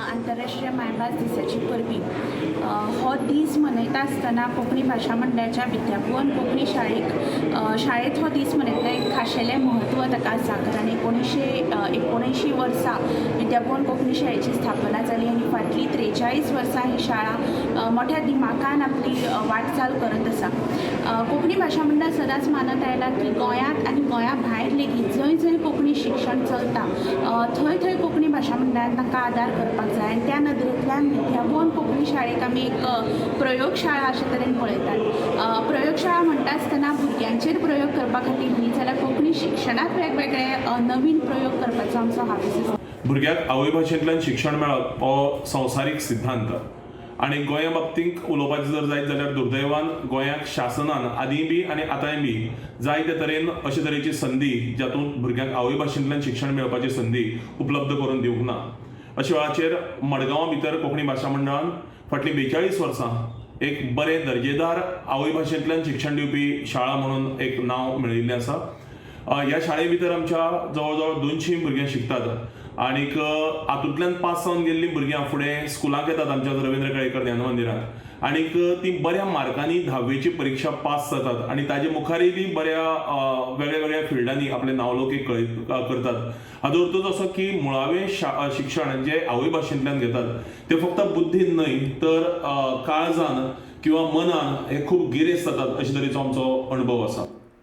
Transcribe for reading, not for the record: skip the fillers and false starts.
आंतरराष्ट्रीय मायभास दिसाची परबी. हो दीस मनयता आसतना कोंकणी भाशा मंडळाच्या विद्याभुवन कोंकणी शाळेक शाळेंत हो दीस मनयतना एक खाशेलें म्हत्व ताका आसा, कारण 1979 वर्सा विद्याभुवन कोंकणी शाळेची स्थापना जाली आनी फाटलीं 43 वर्सां ही शाळा मोठ्या दिमाखान आपली वाटचाल करत आसा. कोंकणी भाशा मंडळ सदांच मानत आयला की गोंयांत आनी गोंया भायर लेगीत जंय जंय कोंकणी शिक्षण चलता, थंय थंय कोंकणी भाशा मंडळान तांकां आदार करपाक जाय आनी त्या नदरेंतल्यान विद्याभुवन कोंकणी शाळेक आमी एक प्रयोगशाळा अशे तरेन पळयतात. प्रयोगशाळा म्हणटा आसतना भुरग्यांचेर प्रयोग करपा खातीर न्ही, जाल्यार कोंकणी शिक्षणांत वेगवेगळे नवीन प्रयोग करपाचो आमचो हावेस आसा. भुरग्याक आवय भाशेंतल्यान शिक्षण मेळप हो संवसारीक सिद्धांत आनी गोंया बाबतींत उलोवपाचें जर जायत जाल्यार दुर्दैवान गोंयाक शासनान आदींय बी आनी आतांय बी जायते तरेन अशे तरेची संदी, जातूंत भुरग्यांक आवय भाशेंतल्यान शिक्षण मेळपाची संदी उपलब्ध करून दिवंक ना. अशा वेळाचेर मडगांवा भितर कोंकणी भाशा मंडळान फाटलीं 42 वर्सां एक बरें दर्जेदार आवय भाशेंतल्यान शिक्षण दिवपी शाळा म्हणून एक नांव मेळयिल्लें आसा. ह्या शाळे भितर आमच्या जवळ जवळ 200 भुरगीं शिकतात आनीक हातूंतल्यान पास जावन गेल्लीं भुरगीं फुडें स्कुलाक येतात आमच्या रवींद्र केळेकर ज्ञान मंदिरांत आनीक ती बऱ्या मार्कांनी धावेची परिक्षा पास जातात आनी ताजे मुखारय बी बऱ्या वेगळ्या वेगळ्या फिल्डांनी आपलें नांवलौकीक करतात. हाजो अर्थूच असो की मुळावें शिक्षण जे आवय भाशेंतल्यान घेतात ते फक्त बुद्धीन न्हय तर काळजान किंवा मनान हे खूब गिरेस्त जातात, अशे तरेचो आमचो अणभव आसा.